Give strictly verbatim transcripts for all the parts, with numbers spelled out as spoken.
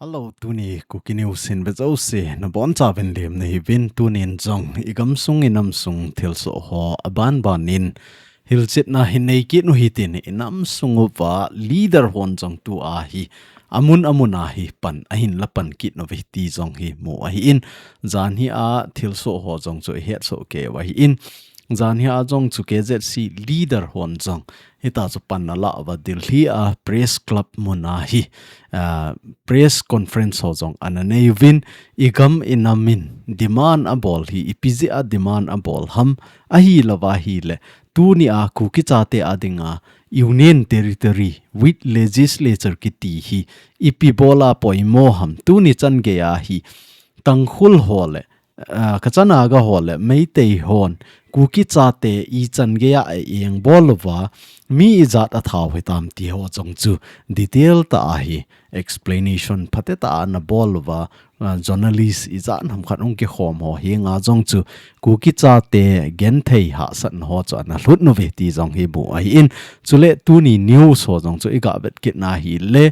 Hello, tuni Kuki News hin vejouse nabonchauvin lemna hiuvin, tunin jong igamsung inamsung thilsoh ho abanbanin hilchetna hin neikit uhitin, inamsung uva leader hon jong tua hi amun amun a hi pan ahinla pan kit uve ti jong hi mu ahin, janhi a thilsoh ho jong chu ihetsoh kei uva ahin, janhi a jong chu KZC leader hon jong hitachu pan alah uva Delhi a Press Club mun a hi, ah, press conference ho jong ana neiuvin, igam inam in demand abol hi ipi jeh a demand abol ham, ahilouva ahile tuni a Kuki chate adinga Union Territory with Legislature kiti hi ipi bola poimo ham, tuni chan geiya hi Tangkhul ho le, ah, Kachanaga ho le Meitei hon Kuki chate ichan geiya a engbol uva mi ijat athau hitam ti ho jong chu detail tah a hi explanation phatetah a ana bol uva, ah, journalist ijat ham khat hung kikhom ho henga jong chu Kuki chate genthei hahsatna ho chu ana lhut uve ti jong hi mu ahin, chule tuni news ho jong chu iga vet kitna hile,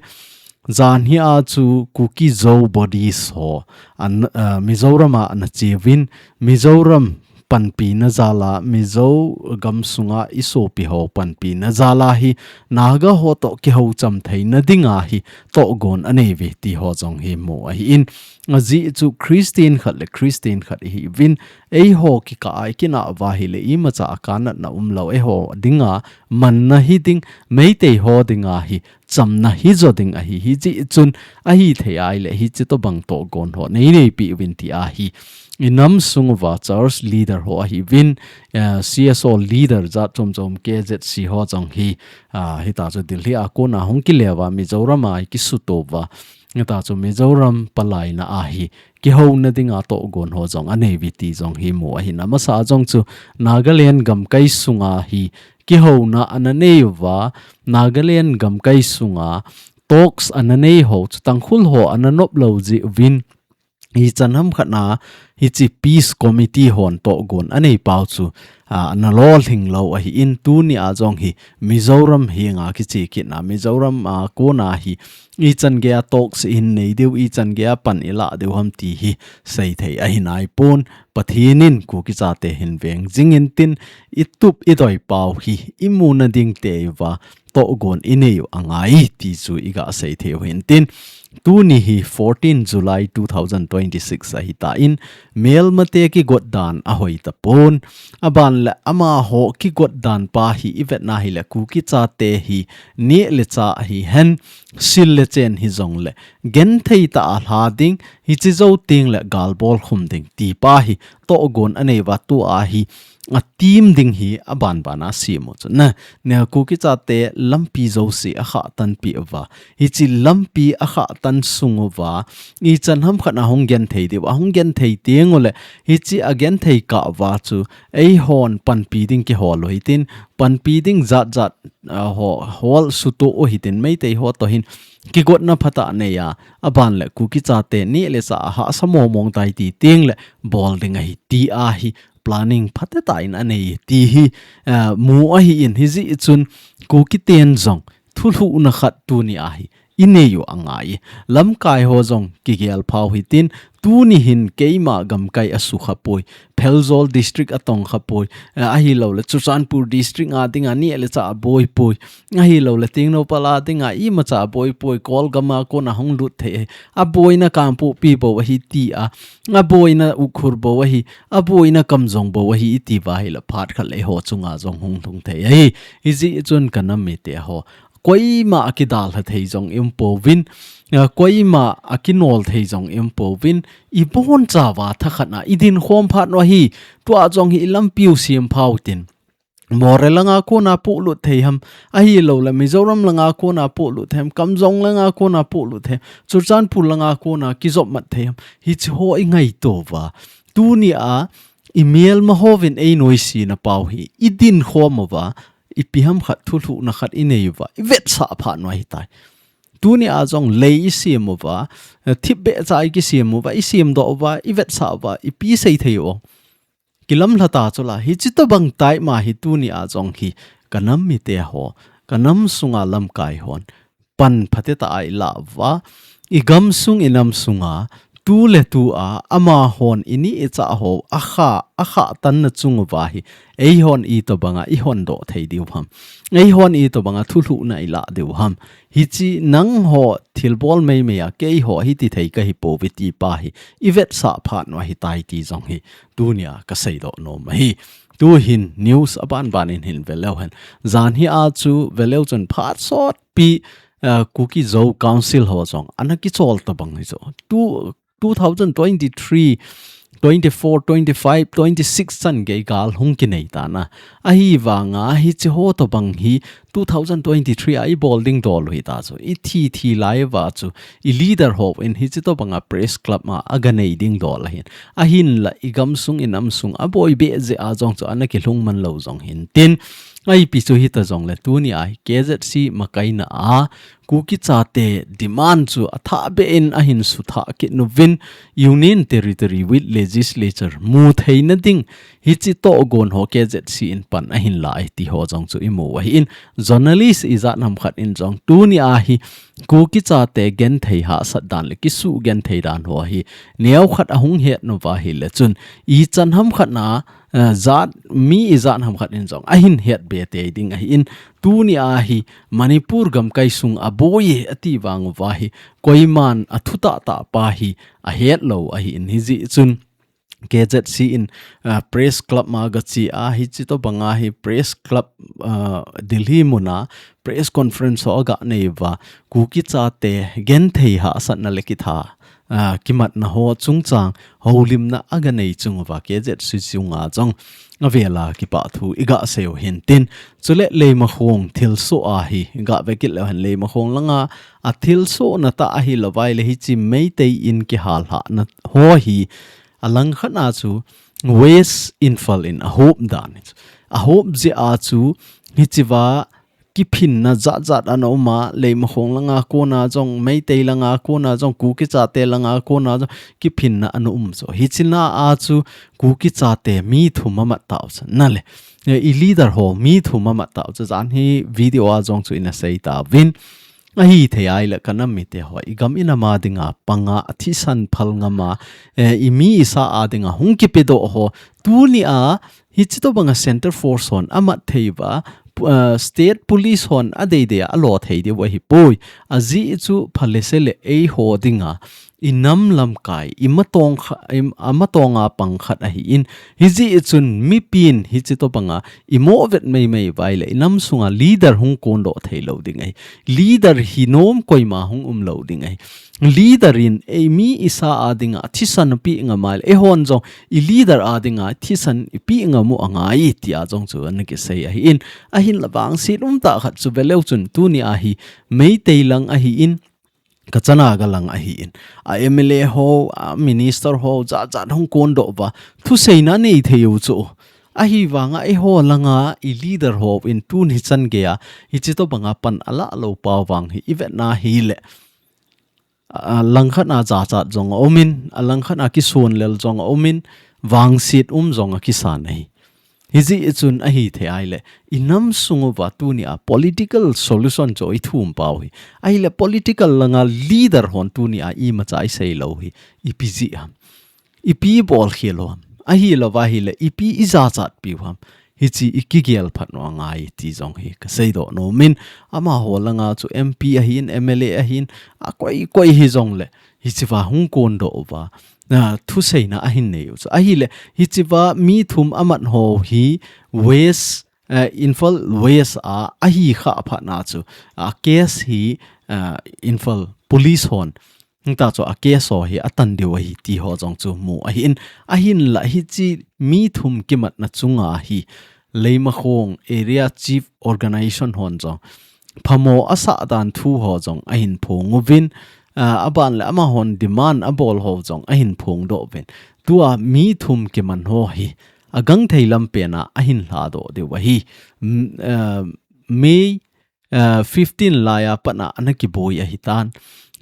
janhi a chu Kuki Zo bodies ho an, ah, Mizoram a ana cheuvin, Mizoram panpina jal a, Mizo gamsunga isopi ho panpina jal a hi Naga ho toh kihoucham theina dinga hi tohgon aneiuve ti ho jong hi mu ahin, ajeh chu Christian khat le Christian khat ihiuvin, eiho kikah a ikinah uva ahile imacha a kanatna umlou, eiho dinga manna hiding, Meitei ho dinga hi chamna hijo ding ahi, hijeh chun ahithei ahile hiche tobang tohgon ho neineipi uvin tia hi inamsung uva church leader ho ahiuvin, eh, CSO leader jat chom chom KZC ho jong hi, ah, hitachu Delhi a kona hung kile uva Mizoram a kisuto uva, hitachu Mizoram palaina a hi kihouna dinga tohgon ho jong aneiuve ti jong hi mu ahin, amasa jong chu Nagaland gamkai sunga hi kihouna ana neiuva, Nagaland gamkai sunga talks ana nei ho chu Tangkhul ho ana noplou jeh uvin, ichan ham khat a hiche Peace Committee hon tohgon anei pau chu, ah, ana lolhing lou ahin, tuni a jong hi Mizoram henga kiche kitna, Mizoram a kona hi ichan geiya talks ihin nei diu, ichan geiya pan ilah diu ham ti hi seithei ahi naipon, Pathen in Kuki chate hin veng jing intin, itup idoi pau hi imuna ding teiuva tohgon ineiu angai ti chu iga seithei u hintin, tuni hi fourteen July two thousand twenty-six ahitan, melmate kigot dan ahoi tapon, aban le amaho kigot dan pa hi ivetna hile Kuki chate hi neh le chah hihen, sil le chen hijongle genthei tah a lha ding, hiche jou tengle galbol khum ding ti pa hi tohgon aneiuva tua hi atim ding hi abanban a sem u chu na, ne Kuki chate lampi jouse akhahtanpeh uva, hiche lampi akhahtan sung uva ichan ham khat a hung genthei diu, ahung genthei tengule hiche agenthei kah uva chu eihon panpi ding kihol u hitin, panpi ding jat jat, ah, ho, hol suto u hitin, Meitei ho toh hin kigotna phatah neiya, aban le Kuki chate neh le chah a hahsa momong tai ti tengle bol ding ahi tia hi planning phatetah in anei ti hi, ah, mu ahin, hijeh chun Kuki ten jong thulhuhna khat tuni a hi ineiu angai, lamkai ho jong kigel phau hitin, tuni hin keima gamkai asukha poi, Pherzawl district atongkha poi, eh, ahiloule Churachandpur district a dinga neh le chah aboi poi, ahiloule Tengnoupal a dinga imacha aboi poi, Kolgam a kona hung lut thei, aboina Kangpokpi bou ahi tia, aboina Ukhrul bou ahi, aboina Kamjong bou ahi itiuva ahile phat khat le eiho chunga jong hung lhung thei ahi, hijeh chun kanam mite ho, koima akidalha thei jong ium pouvin, ah, koima akinol thei jong ium pouvin, ibonchauva thakhat a idin khom phat u ahi, tua jong hi ilampiu sem phau tin. Moreh langa kona pohlut thei ham, ahiloule Mizoram langa kona pohlut thei ham, Kamjong langa kona pohlut thei ham, Churachandpur langa kona kijopmat thei ham, hiche ho ingaito uva, tuni a imelma hovin einoisena pau hi idin khom uva, ipi ham khat thulhuhna khat inei uva, ivetsah phat u ahitai. Tuni a jong lei isem uva, eh, thipbeh cha ikisem uva, isemdoh uva, ivetsah uva, ipi seithei u. Kilamlha ta chula, hiche tobang taima hi tuni a jong hi kanam mite ho, kanam sunga lamkai hon pan phatetah a ilah uva, i gamsung i namsunga, tu le tu a, amahon i ni i cha ho, a kha, a kha tanna chung uva hi, eihon itobanga i hon doh thei diu ham. Eihon itobanga thulhuhna i lah diu ham. Hichi nangho thilbol meimei a, keiho hiti thei ka hi pouve ti pa hi, i vetsah phat u ahi tai ti jong hi, tunia ka seidoh nom ahi. Tu hin news a banban in hin veleu hen. Jan hi a chu veleu chun phat sot pi, uh, Kuki Zo Council ho jong ana kichol tabang hi chu. Tu, two thousand twenty-three, twenty-four, twenty-five, twenty-six chan gei gal hung kinei tana. Ahivanga hichi ho tabang hi two thousand twenty-three a i bol ding dol u hi ta chu. I thi thi lai uva chu. I leader ho in hichi tobanga press club ma a ga nei ding dol ahin. Ahinla i gamsung i namsung a boi be je a jong chu ana kilhung man lo jong hin tin. Ai pi chu hita jong le tunia hi K Z C makaina a Kuki chate demand chu a thah be in a hin su thah kit nuvin Union Territory with Legislature mu theina ding hichi togon ho K Z C in pan a hin lai ti ho jong chu i mu ahi in journalist i jat ham khat in jong tunia hi Kuki chate genthei hahsat dan le kisu genthei dan ho hi neo khat a hung het nu va hi le chun i chan ham khat na eh, jat, mi i jat ham khat in jong a hin het be te ding ahi in, tunia hi Manipur gamkai sung a boi e a ti vang uva hi, koiman a thu tah tah pa hi a het lo ahi in hi ji chun K Z C in, eh, press club ma ga chi a hi chi to banga hi press club, eh, Delhi muna press conference ho a ga nei uva Kuki chate genthei hahsatna le kitha a, kimatna ho chungchang, holimna a ga nei chung uva K Z C chunga jong a vela kipa thu i ga sei u hin tin. Chule Leimakhong thilsoh a hi, ga ve kit leu hen Leimakhong langa, a thilsohna ta ahi lo vai le hichi Meitei in kihal hahna ho hi, a lang khat na chu West Imphal in a hop dan. A hop jeh a chu hichi va kiphinna jat jat ana um a, Leimakhong langa kona jong, Meitei langa kona jong, Kuki chate langa kona jong, kiphinna ana um jo. Hichi na a chu Kuki chate mi thum a mat tau cha. Na le, eh, i leader ho mi thum a mat tau cha. Jan hi video a jong chu ina sei ta vin. Ahi thei ai le ka nam mite ho. I gam i nam a dinga panga a thisan phal ngam a, eh, i mi i sa a dinga hung kipe doh ho. Tunia, hichi to banga center force hon a mat thei uva, pu-, ah, state police hon a dei dei a lo thei diu ahi poi. A ji chu phalese le ei ho dinga, i nam lamkai, i matong kha-, i, a matonga pang khat ahi in. Hi ji chun mipin hichi to banga, i mo vet meimei vai le, i nam sunga leader hung kon doh thei lo ding ahi. Leader hi nom koima hung um lo ding ahi. Leader in ei mi i sa a dinga thisan pi ngam a le, ei hon jong i leader a dinga thisan i pi ngam u a ngai ti a jong chu ana kisei ahi in, ahin la vangset um ta khat chu veleu chun tunia hi Meitei lang ahi in, ka chana ga lang ahi in, a M L A ho, a minister ho, jat jat hung kon doh uva, thuseina nei thei u chu. Ahi vanga ei ho langa i leader ho in tuni chan gei a, hichi to banga pan a la lo pau vang hi i vet na hi le. A, lang khat na jachat jong a um in, a lang khat na kisun lel jong a um in, vangset um jong a kisan ahi. Hi ji chun ahi thei ai le, i nam sung uva tunia political solution chu i thum pau hi. Ai le political langa leader hon tunia i ma cha i sei lo hi, i pi ji ham. I pi bol khel u ham. Ahi lo va hi le, i pi i jachat pi u ham. Hichi i kigel phat u a ngai ti jong hi ka sei doh nom in, ama ho langa chu M P ahi in, M L A ahi in, a koi koi hi jong le, hichi va hung kon doh uva, a, thuseina ahin nei u chu. Ahi le, hichi va mi thum a mat ho hi West, eh, Imphal West a, ahi kha phat na chu, a case hi, a, Imphal police hon Hita chu a case ho hi a tan diu ahi ti ho jong chu mu ahi in, ahin la hichi mi thum kimatna chunga hi Leimakhong Area Chief Organization hon jong phamo a sa dan thu ho jong ahin phong uvin, a, a ban le ama hon demand a bol ho jong ahin phong doh uvin. Tua mi thum kiman ho hi a gangthei lam pen a ahin hla doh diu ahi. M-, a, May ah, fifteen lai a pat na ana kiboi ahi tan.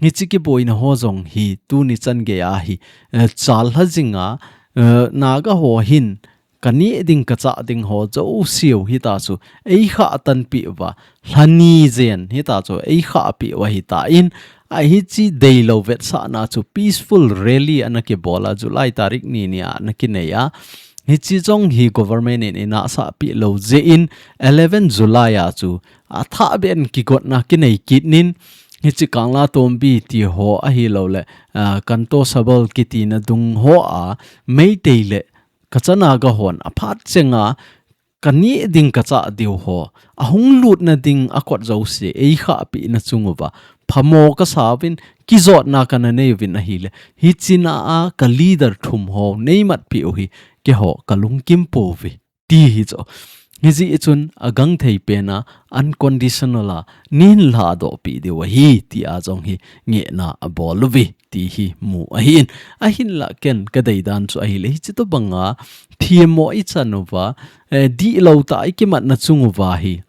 Hichi kiboina ho jong hi tuni chan gei a hi, eh, chal hla jing a, eh, Naga ho hin ka neh ding ka chah ding ho jouse u hita chu ei kha tan pi uva, lha ni jen hita chu ei kha pi uva hita in, A hichi deilou vetsahna chu peaceful rally ana kibol a, July tarik ni ni a ana kinei a. Hichi jong hi government in inahsah pi lou jeh in eleven July a chu athah beh in kigotna kinei kit nin, hichi Kangla Tombi ti ho ahilouleh, ah, Kanto Sabal kitina dung ho a Meitei le Kacha Naga hon aphat chenga kaneh ding kachah diu ho, ahung lutna ding akot jouse eikhahpina chung uva phamo kasa uvin, kijotna kana nei uvin ahile, hichina a ka leader thum ho neimat pi u hi keiho kalungkim pouve ti hi chu. Hijeh chun agangthei pena unconditional a neihin lhadoh pi diu ahi ti a jong hi ngehna abol uve ti hi mu ahin. Ahinlah ken kadei dan chu ahile, hichi tobanga themmo ichan uva, eh, dihlou tah a ikimatna chung uva hi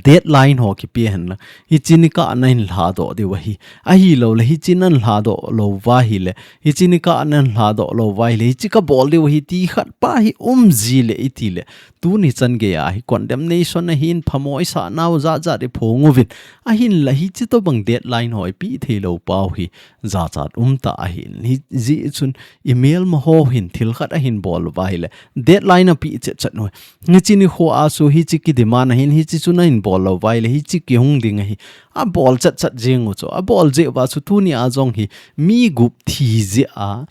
deadline ho kipe henlang. Hichi nikah a nahin lhadoh diu ahi. Ahilouleh hichi nahin lhadoh lou uva ahile, hichi nikah a nahin lhadoh lou uva ahile, hichi kabol diu ahi ti khat pa hi um jile itile, tuni chan geiya hi condemnation ahin, phamo isah nau jat jat iphong uvin. Ahinlah hichi tobang deadline ho ipi thei lou pau hi jachat um tah ahin. Hijeh chun imelma ho hin thil khat ahin bol uva ahile, deadline ape chet chet u. Hichi nikho a chu hichi kidemand ahin, hichi chu nahin bol lou uva ahile, hichi kihung ding ahi. Abol chet chet jing u chu. Abol jeh uva chu tuni a jong hi mi gup thi jeh a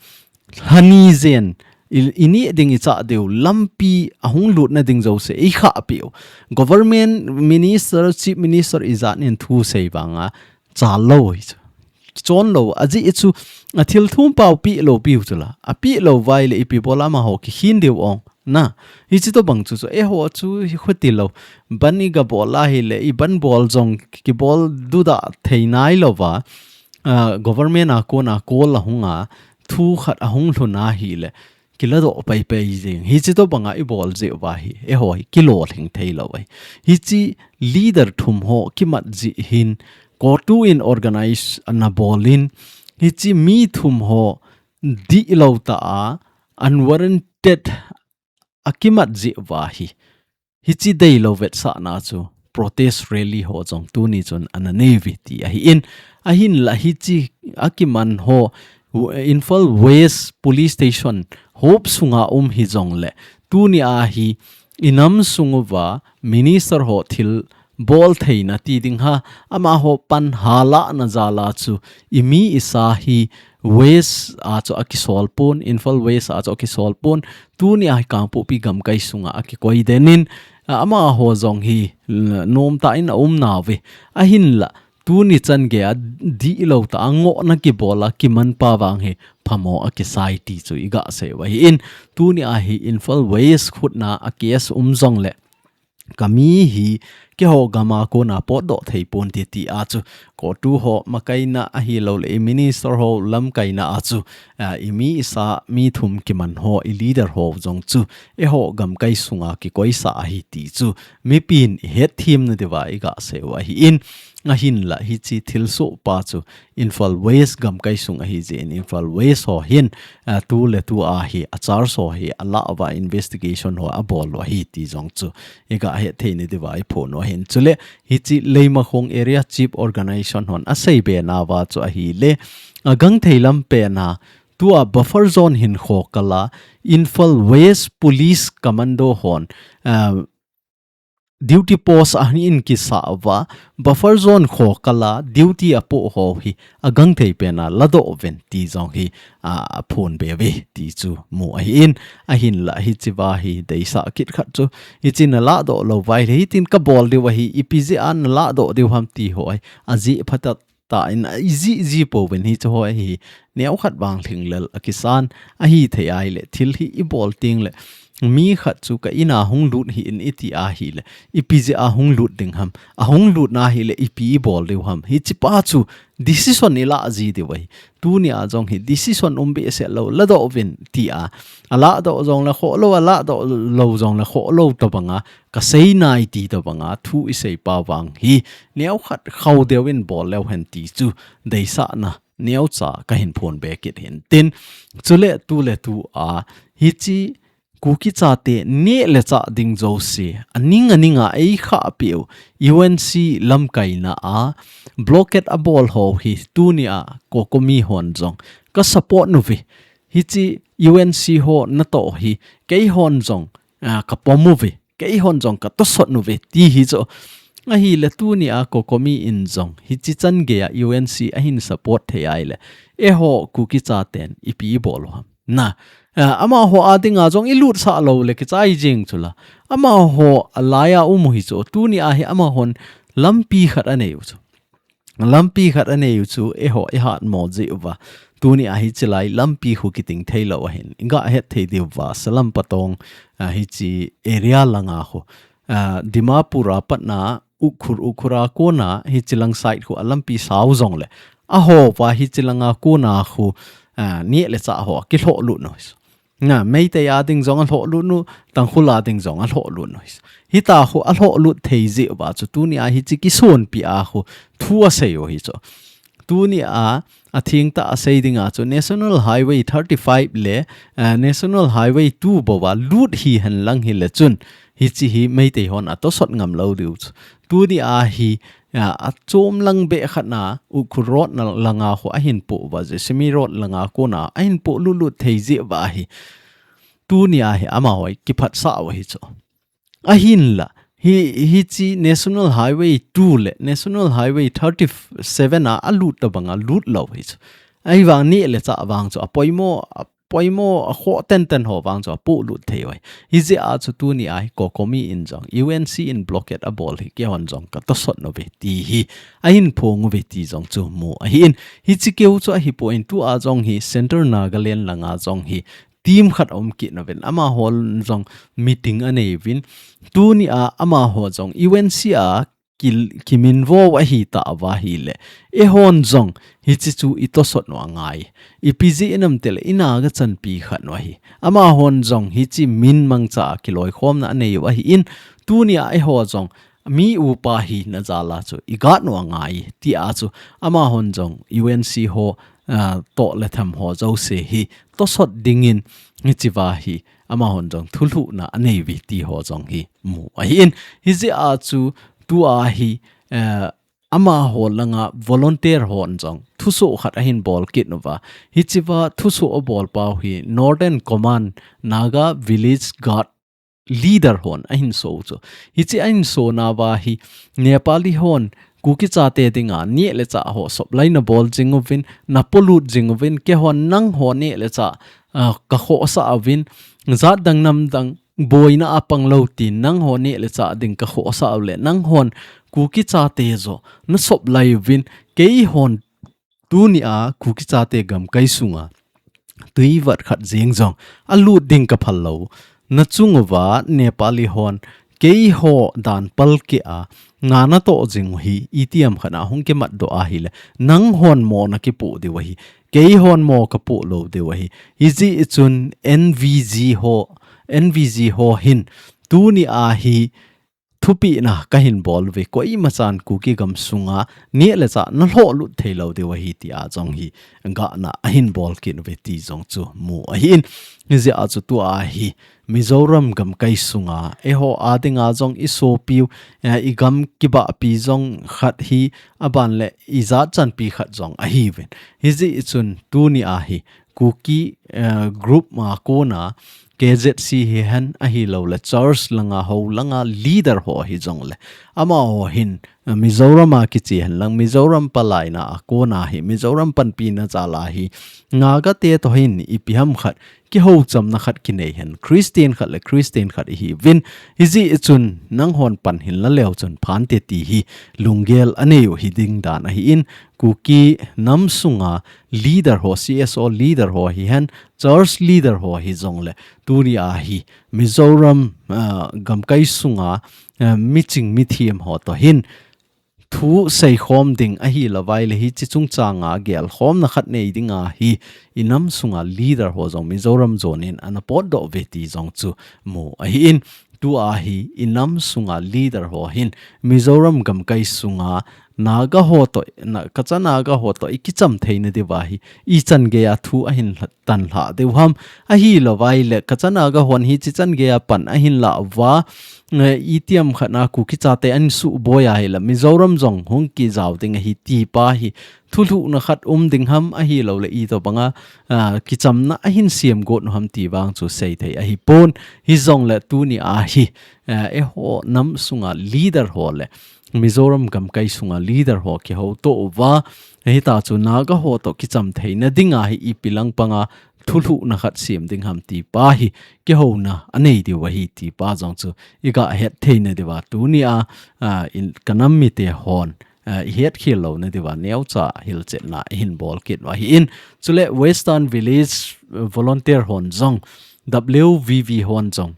lhani jen, i, ineh ding ichah diu lampi ahung lutna ding jouse eikhahpi u. Government minister, chief minister ijat in thu sei vanga chal lou hi chu. Chon lou, ajeh chu athil thum pau pe lou piu chu la. Ape lou uva ahile ipi bol a amaho kikhin diu ong. Na, hichi tobang chu chu, eiho chu hi khuti lou. Ban iga bol ahile, iban bol jong kibol duda thei nai louva. Ah, government a kona call ahung a, thu khat ahung lhun ahile, kiladoh pai pai jing. Hichi tobanga ibol jeh uva hi, eiho hi kilolhing thei lou ahi. Hichi leader thum ho kimat jeh hin, COTU in organize ana bol in, hichi mi thum ho dihlou tah a, unwarranted akimat jeh uva hi, hichi deilou vetsahna chu protest rally ho jong tuni chun ana nei uve ti ahin. Ahinlah hichi akiman ho, Imphal West Police Station hop sunga um hijongle, tuni a hi inam sung uva minister ho thil bol theina ti ding ha, amaho pan halahna jal a chu imi isa hi West a chu akisol pon, Imphal West a chu akisol pon, tuni a hi Kangpokpi gamkai sunga akikoi den in, a, amaho jong hi, l-, nomtah in aum nauve. Ahinlah, tuni chan geiya dihlou tah a ngohna kibol a kiman pa vang hi phamo akisai ti chu iga sei u ahin, tuni a hi Imphal West khutna a case um jongle, ka mi hi keiho gam a kona potdoh thei ponte ti a chu, COTU ho makaina ahilouleh i minister ho lamkaina a chu, a, imi isa mi thum kiman ho, i leader ho jong chu eiho gamkai sunga kikoisah ahi ti chu mipin ihet them na diuva iga sei u ahin, ahinlah hichi thilsoh pa chu Imphal West gamkai sung ahi jeh in Imphal West ho hin, a, tu le tu a hi a charge ho hi alah uva, investigation ho abol u ahi ti jong chu iga het thei na diuva iphon u ahin. Chule hichi Leimakhong Area Chief Organization hon asei be nauva chu ahile, agangthei lam pen a, tua buffer zone hinkho kal a Imphal West Police Commando hon, a, duty post ahin kisa uva, buffer zone kho kal a duty apoh ho hi agangthei pen a ladoh uvin ti jong hi, a, aphon be uve ti chu mu ahin, ahinlah hichi va hi deisah kit khat chu, hichi nalahdoh lou uva ahile, hitin kabol diu ahi, ipi jeh a nalahdoh diu ham ti ho hi ajeh phatah tah in a ijih jih pouvin, hichu ho hi neokhat vang lhinglel akisan ahi thei ahile, thil hi ibol tengle mi khat chu ka in a hung lut hih in iti ahile, ipi jeh a hung lut ding ham, ahung lutna ahile ipi ibol diu ham, hichi pa chu decision ilah ji diu ahi. Tuni a jong hi decision um behseh lou, ladoh uvin ti a, alahdoh jongle khoh lou, alahdoh lou jongle khoh lou tobang a, kasei nai ti tobang a thu isei pa vang hi neokhat khau deu in bol leu hen ti chu deisahna neocha kahin phon be kit hin tin. Chule tu le tu a hichi Kuki chate neh le chah ding jouse, aning aninga eikhah peh u, U N C lamkaina a blockade abol ho hi tunia COCOMI hon jong ka support uve. Hiche U N C ho natoh hi keihon jong, ah, ka pom uve. Keihon jong ka tosot uve ti hi chu. Ahile tunia COCOMI in jong hiche chan geiya U N C ahin support thei ahile, eiho Kuki chaten ipi ibol u ham. Na, ah, amaho adinga jong ilutsah lou le kichai jing chula. Amaho alaiya um u hi chu. Tunia hi amahon lampi khat anei u chu. Lampi khat anei u chu, eiho ihatmo jeh uva. Tunia hiche lai lampi khu kiting thei lou ahin. Iga het thei diu va, Salam Patong, ah, hiche area langa khu. Ah, Dimapur a patna Ukhrul, Ukhrul a kona hiche lang side khu alampi sao jongle, aho va hiche langa kona khu, ah, neh le chah ho kilhoh lut u hi. Na, Meitei ading jong alhoh lut u, Tangkhul ading jong alhoh lut u hi. Hitia khu alhoh lut thei jeh uva chu tunia hiche kisonpi a khu thu asei u hi chu. Tunia, athengtah a sei dinga chu National Highway thirty-five le, eh, National Highway two bou a lut hihen lang hile chun, hiche hi Meitei hon atosot ngam lou diu chu. Tunia hi, ah, achom lang beh khat na Ukhrul Road na langa khu ahin poh uva, Jessami Road langa kona ahin poh lut lut thei jeh uva hi. Tunia hi amaho kiphatsah u hi chu. Ahinla, hi, hiche National Highway two le National Highway thirty-seven a alut tabanga lut lou hi chu. Ahivang neh le chah vang chu apoimo, apoimo, akhoh tenten ho vang chu apoh lut thei u ahi. Hijeh a chu tunia hi COCOMI in jong, U N C in blockade abol hi keihon jong ka tosot uve ti hi ahin phong uve ti jong chu mu ahin. Hiche keu chu ahipon tua jong hi Central Nagaland langa jong hi team khat aum kit uvin, amaho jong meeting anei uvin. Tunia amaho jong U N C a ki, kiminvo u ahitah uva ahile, eihon jong hiche chu itosot u angai. Ipi jeh inem itile i Naga chanpi khat u ahi. Amahon jong hiche min mangcha a kiloikhomna anei u ahin, tunia eiho jong mi upa hina jal a chu igat u angai, tia chu amahon jong U N C ho, ah, toh le tham ho jouse hi tosot dingin hichea hi amahon jong thulhuhna anei uve ti ho jong hi mu ahin. Hijeh a chu tua hi, eh, amaho langa volunteer hon jong thusoh khat ahin bol kit uva. Hichea thusoh abol pau hi Northern Command Naga Village Guard leader hon ahin so u chu. Hiche ahin sona uva hi Nepali hon Kuki chate dinga neh le chah ho supply nabol jing uvin, napolut jing uvin, keihon nangho neh le chah, ah, ka khohsah uvin, jat dang nam dang boina a pang lou tin nangho neh le chah ding ka khohsah u le, nanghon Kuki chate joh na supply uvin, keihon tunia Kuki chate gamkai sunga tui vat khat jeng jong alut ding ka phal lou. Nachung uva Nepali hon keiho dan palkeh a na natoh jing u hi itiham khat a hung kimat doh ahile, nanghon mo nakipoh diu ahi. Keihon mo kapoh lou diu ahi. Hijeh chun N V G ho, N V G ho hin tunia hi thupehna kahin bol uve, koima chan Kuki gamsunga neh le chah nalhoh lut thei lou diu ahi tia jong hi gahna ahin bol kit uve ti jong chu mu ahin. Hijeh a chu tua hi Mizoram gamkai sunga eiho adinga jong isopiu, eh, igam kibahpi jong khat hi, aban le ijat chanpi khat jong ahiuvin. Hijeh chun tunia hi Kuki, eh, group a kona K Z C hihen ahilou le church langa ho langa leader ho hijongle, amaho hin, eh, Mizoram a kiche henlang Mizoram palaina a kona hi Mizoram panpina jal a hi Naga te toh hin ipi ham khat kihouchamna khat kinei hen, Christian khat le Christian khat ihiuvin. Hijeh chun nanghon pan hinla leu chun phante ti hi lunggel anei u hi ding dan ahin, Kuki nam sunga leader ho, C S O leader ho hihen, church leader ho hijongle, tunia hi Mizoram, ah, gamkai sunga, ah, miching mithem ho toh hin thu seikhom ding ahilou vai le hiche chungchanga gelkhomna khat nei dinga hi inam sunga leader ho jong Mizoram jonin ana potdoh uve ti jong chu mu ahin. Tua hi inam sunga leader ho hin Mizoram gamkai sunga Naga ho toh, na, Kacha Naga ho toh ikicham theina diuva hi ichan geiya thu ahin lha-, tan lha diu ham, ahilouva ahile Kacha Naga hon hichi chan geiya pan ahin la uva, eh, itiham khat na Kuki chate ahin suboi a ahile Mizoram jong hung kijao ding ahi ti pa hi thulhuhna khat um ding ham, ahilouleh itobanga, ah, kichamna ahin sem got u ham ti vang chu seithei ahipon. Hijongle tunia hi, ah, eiho nam sunga leader ho le Mizoram gamkai sunga leader ho kihouto uva, hitachu Naga ho toh kicham theina dinga hi ipi lang panga thulhuhna khat sem ding ham ti pa hi kihouna anei diu ahi ti pa jong chu iga het theina diuva tunia, ah, in, kanam mite hon, ah, ihet khel louna diuva neocha hilchetna ihin bol kit u ahin. Chule Western Village, eh, Volunteer hon jong, W V V hon jong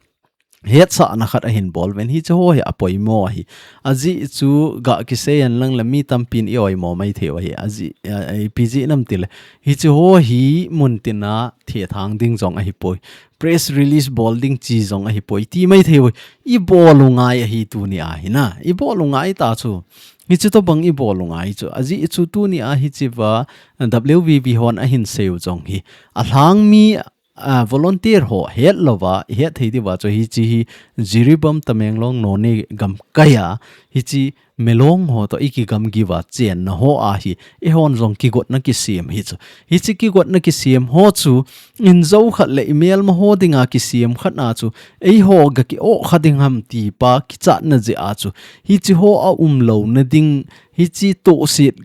hetsahna khat ahin bol uvin, hiche ho hi apoimo ahi. Ajeh chu ga kisei hen lang le mi tampin i oimo maithei u ahi. Ajeh, eh, ipi jeh ham itile hiche ho hi muntina thethang ding jong ahipoi, press release bol ding chi jong ahipoi ti maithei u. Ibol u ngai ahi tunia hi na. Ibol u ngai tachu. Hiche tobang ibol u ngai chu. Ajeh chu tunia hichea W V V hon ahin sei u jong hi alhangmi, ah, volunteer ho hetlouva ihet thei diuva chu hiche hi Jiribam, Tamenglong, Noney gamkaiya hiche Milong ho toh ikigamgiuva chenna ho ahi. Eihon jong kigotna kisem hichu. Hiche kigotna kisem ho chu injo khat le imelma ho dinga kisem khat a chu eiho ga ki-oh kha ding ham ti pa kichatna jeh a chu hiche ho aum louna ding, hiche tohset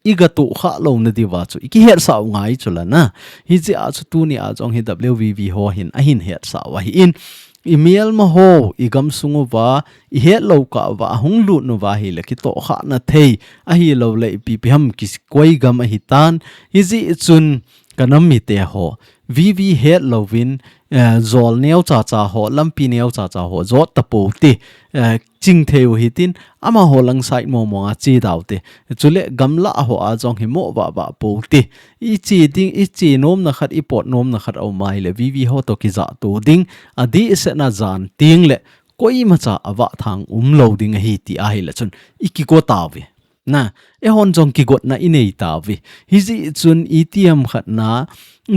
iga tohkhah louna diuva chu ikihetsah u ngai chu la na. Hijeh a chu tunia jong hi W V V ho hin ahin hetsah u ahin, imelma ho igamsung uva ihetlou kah uva ahung lut uva ahile kitohkhahna thei, ahilouleh ipi ipi ham kikoi gam ahitan. Hijeh chun kanam mite ho, V V hetlouvin, eh, jol neocha cha ho, lampi neocha cha ho jot tapou te, eh, chingthei u hitin, amaho lang side mong monga che dauvin te. Chule gamlah hoa jong hi mo vah vah pou te. Iche ding, iche nomna khat, ipot nomna khat aum ahile V V ho toh kijahto ding, adehset a jan tengle koimacha avahthang umlou ding ahi ti ahile chun ikigo tauve. Na, eihon jong kigotna inei tauve. Hijeh chun itiham khat na,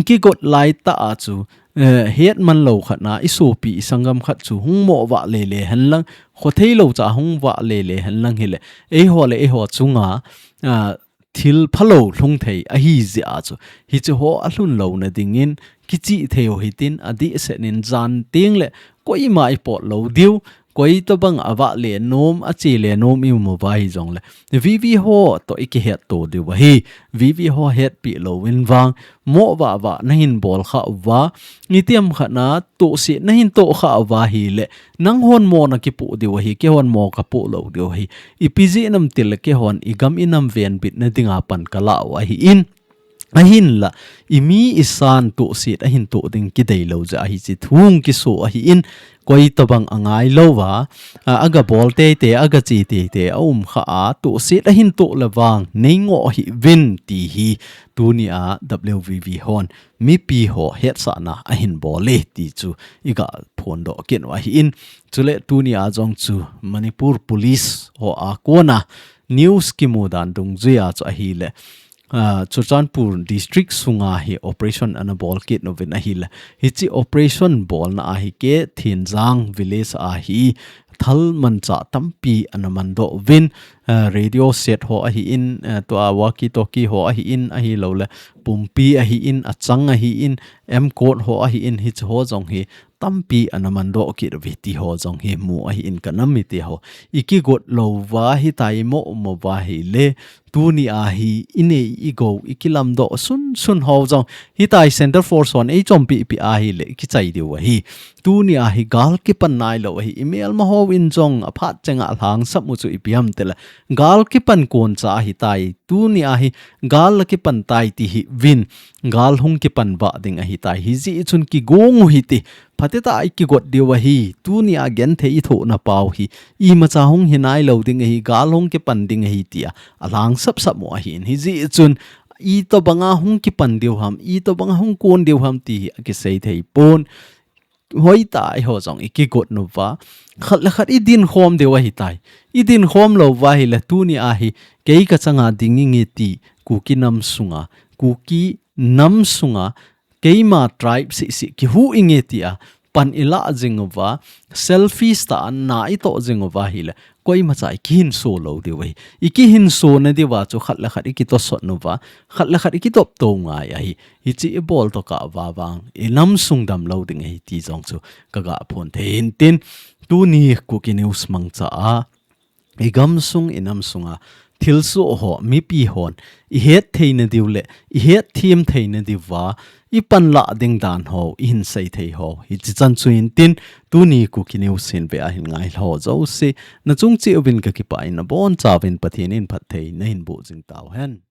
kigot laitah a chu, eh, hetman lou khat na, isopi isanggam khat chu hung mo vah lele henlang, khothei lou cha hung vah lele henlang hile, eiho le eiho chunga, ah, thil phalou lhung thei ahi jeh a chu, hiche ho alhun louna dingin kichih thei u hitin, adehset in jan tengle koima ipot lou diu, koi tobang avah le nom, ache le nom ium uva hijongle, V V ho toh ikihetto diu ahi. V V ho hetpi louvin vang, mo vah vah nahin bolkhah uva, itiham khat na tohset nahin tohkhah uva ahile, nanghon mo nakipoh diu ahi, keihon mo kapoh lou diu ahi. Ipi jeh ham itile keihon igam inam venbitna dinga pan kalah u ahin, ahinla, imi isan tohset ahin toh ding kideilou jeh a hiche thu hung kiso ahin, koi tobang angai louva, a, aga bol teitei, aga che teitei aum khah a, tohset ahin toh le vang nei ngoh hih uvin ti hi tunia W V V hon mipi ho hetsahna ahin bol e ti chu iga phondoh kit u ahin. Chule tunia jong chu Manipur Police ho a kona news kimu dan dungjuia chu ahile, ah, Churachandpur District sunga hi operation ana bol kit uvin ahile, hiche operation bolna a hi K Thenjang village a hi thal manchah tampi ana mandoh uvin, ah, radio set ho ahin, ah, tua walkie talkie ho ahin, ahilouleh pumpi ahin, achang ahin, M code ho ahin, hiche ho jong hi tampi ana mandoh kit uve ti ho jong hi mu ahin, kanam mite ho. Ikigot louva hitia imo mo uva ahile, tunia hi inei igou, ikilamdoh sunsun ho jong hitia Centre Force hon eichompi pi ahile, ikichai diu ahi. Tunia hi gal kipan nailou ahi, imelma hon jong aphat chenga alhangsap u chu ipi ham itile, gal kipan kon cha ahitai, tunia hi gal akipan tai ti hih uvin, gal hung kipan vah ding ahitai, hijeh chun kigong u hite, phatecha a ikigot diu ahi, tunia genthei ithoh nau hi, imacha hung hi nailou ding ahi, gal hung kipan ding ahi tia alhangsap sap u ahin, hijeh chun itobanga hung kipan diu ham, itobanga hung kon diu ham ti hi akisei thei pon. hoitah a eiho jong ikigot uva, khat le khat idin khom diu ahitai. Idin khom lou uva ahile tuni a hi kei kachanga ding inge ti Kuki nam sunga, Kuki nam sunga, keima tribe sisi kihu inge tia pan ilah jing uva, selfish tah a na itoh jing uva ahile, koimacha ikihinso lou diu ahi. Ikihinso nadiuva chu khat le khat ikitosot uva, khat le khat ikitop to ngai ahi. Hichi ibol tokah uva vang, inam sung damlou ding ahi ti jong chu kaga phon thei in tin, tuni Kuki News mangcha a, igam sung inam sunga thilsoh ho, mipi hon ihet theina diu le ihet them theina diuva ipan lah ding dan ho ihin sei thei ho, hichi chan chu in tin, tuni Kuki News hin ve ahin ngai ho jouse, nachung cheh uvin kakipah in, nabonchauvin Pathen in phatthei nahin boh jing tauhen.